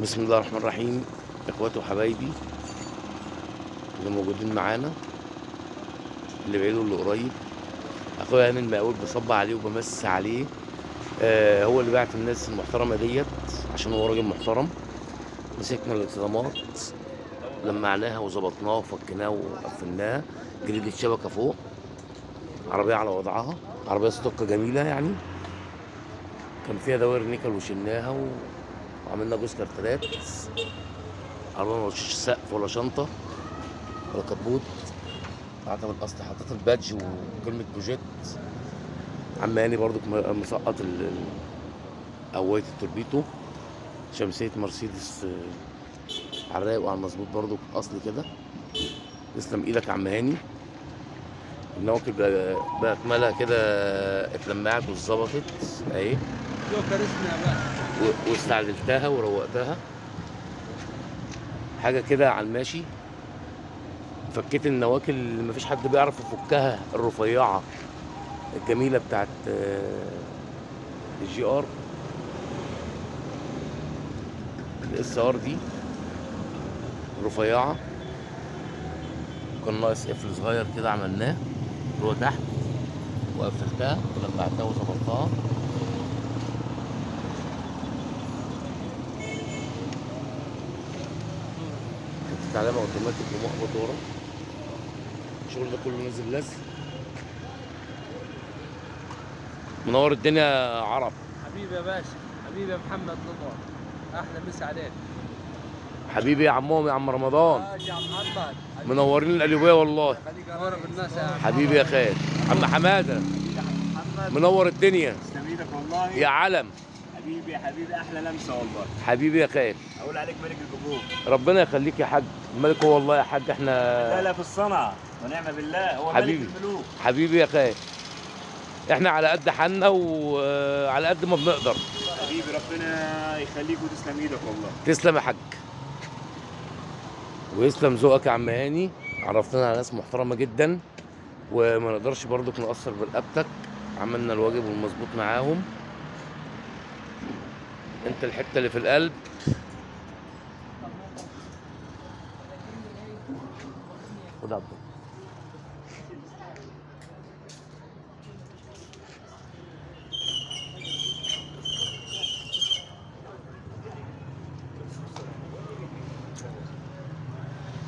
بسم الله الرحمن الرحيم. اخواتي وحبايبي اللي موجودين معانا، اللي بعيد واللي قريب، اخويا هاني المقاول بصب عليه وبمس عليه. هو اللي بعت الناس المحترمة ديت عشان هو راجل محترم. مسكنا الاكسدامات لمعناها وظبطناها وفكناها وقفلناها، جريد الشبكة فوق، عربية على وضعها، عربية stock جميلة يعني، كان فيها دوائر نيكل وشلناها وعملنا جوز كارترات. عربية ما وشش سقف ولا شنطه ولا كبوت، عتب الاصل، حطيت ال badge وكلمه بوجيت. عم هاني برضو مسقط قوايه التوربيتو، شمسية مرسيدس على الرايق وعلى المظبوط برضو اصلي كده. تسلم ايدك يا عم هاني. النواكل باكملها كده اتلمعت واتظبطت اهي، جوكر اسمي يا باشا، واستعدلتها وروقتها حاجة كده على الماشي. فكيت النواكل اللي مفيش حد بيعرف يفكها، الرفيعة الجميلة بتاعت ال GR ال SR دي رفيعة، كان ناقص قفل صغير كده عملناه اللي هو تحت، وقفلتها ولمعتها وظبطتها. حتة علامة اوتوماتيك ومقبض ورا، الشغل ده كله نازل لزق. منور الدنيا يا عرب. حبيبي يا باشا، حبيبي يا محمد نضال، احلى مسا عليك حبيبي يا عمهم يا عم رمضان. يا عم محمد، منورين القليوبيه والله. منور بالناس يا عم. حبيبي يا خال. عم حمادة منور الدنيا. تسلم ايدك والله يا علم. حبيبي يا حبيبي، احلى لمسه والله. حبيبي يا خال، اقول عليك ملك الجمهور. ربنا يخليك يا حاج. ملك هو والله يا حاج، احنا لا لا في الصنعة ونعم بالله، هو حبيبي. ملك الملوك. حبيبي يا خال، احنا على قد حالنا وعلى قد ما بنقدر. حبيبي ربنا يخليك وتسلم ايدك والله. تسلم يا حاج ويسلم ذوقك يا عم هاني. عرفتنا على ناس محترمه جدا وما نقدرش برضك نقصر برقبتك، عملنا الواجب والمظبوط معاهم. انت الحتة اللي في القلب. خد عبد الله.